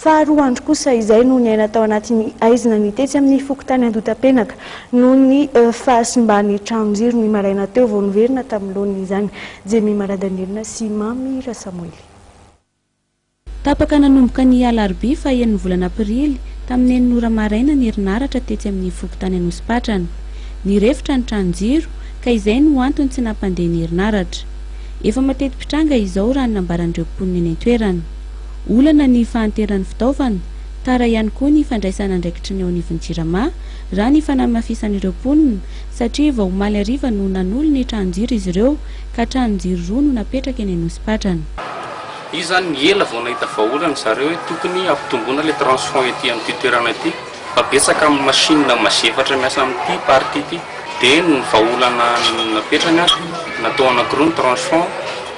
Faharoa andro kosa izay no niaina tao anatin'ny haizina ny tetsy amin'ny fokontany Andohatapenaka noho ny fahasimban'ny tranon-jiro ny maraina teo vao niverina tamin'ny laoniny izany. Jemima Radanirina sy Mamy Rasamoely. Tapaka nanomboka ny alarobia faha-enin'ny volana aprily tamin'ny 6 ora maraina ny herinaratra tetsy amin'ny fokontany Anosipatrana. Nirefotra ny tranon-jiro ka izay no antony tsy nampandeha ny herinaratra. Efa mateti-pitranga izao raha ny nambaran'ireo mponina eny an-toerana. Olana ny fahanteran'ny fitaovana, tara ihany koa ny fandraisana andraikitry ny eo anivon'ny Jirama raha ny fanamafisan'ireo mponina satria vao omaly hariva no nanolo ny tranon-jiro izy ireo ka tranon-jiro roa no napetraka eny Anosipatrana. Io zany ela vao nahita vahaolana zareo hoe tokony hampitomboana le transfo ety amin'ity toerana ity fa betsaka amin'ny machine mazefatra miasa amin'ity partie ity. Dia ny vahaolana napetrany natao anankiroa ny transfo,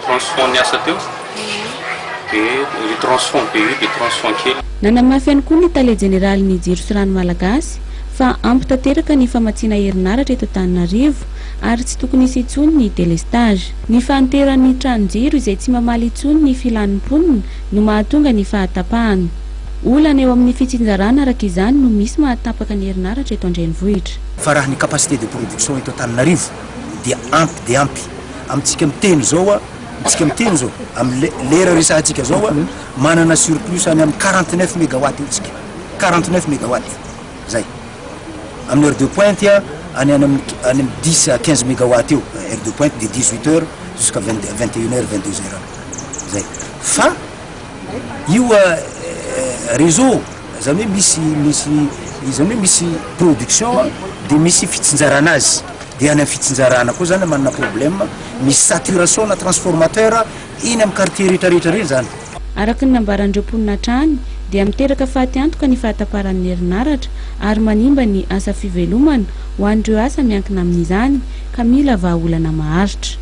transfo niasa teo dia io transfo be io dia transfo kely. Nanamafy ihany koa ny tale jeneralin'ny Jiro sy Rano Malagasy fa ampy tanteraka ny famatsiana herinaratra eto Antananarivo ary tsy tokony hisy intsony ny délestage. Ny fahanteran'ny tranon-jiro izay tsy mamaly intsony ny filan'ny mponina no mahatonga ny fahatapahana. Olana eo amin'ny fitsinjarana araka izany no misy mahatapaka ny herinaratra eto an-drenivohitra. Fa raha ny capacité de production eto Antananarivo dia ampy dia ampy. Amintsika miteny izao, amintsika miteny izao, amin'ny lera resahantsika izao, manana surplus any amin'ny 49 mégawatt eo tsika. 49 mégawatt. Zay. Amin'ny heure de pointe any any amin'ny any amin'ny 10 à 15 mégawatt eo. Heure de pointe de 18 heures jusqu'à 21 heures, 22 heures. Zay. Fa io réseau zany hoe misy zany hoe misy production de misy fitsinjarana azy. De any amin'ny fitsinjarana koa zany manana problème, misy saturation na transformateur eny amin'ny quartier rehetrarehetra reny zany. Araka ny nambaran'ireo mponina hatrany dia miteraka fatiantoka ny fahataparan'ny herinaratra ary manimba ny asa fivelomana ho an'ireo asa miankina amin'izany ka mila vahaolana maharitra.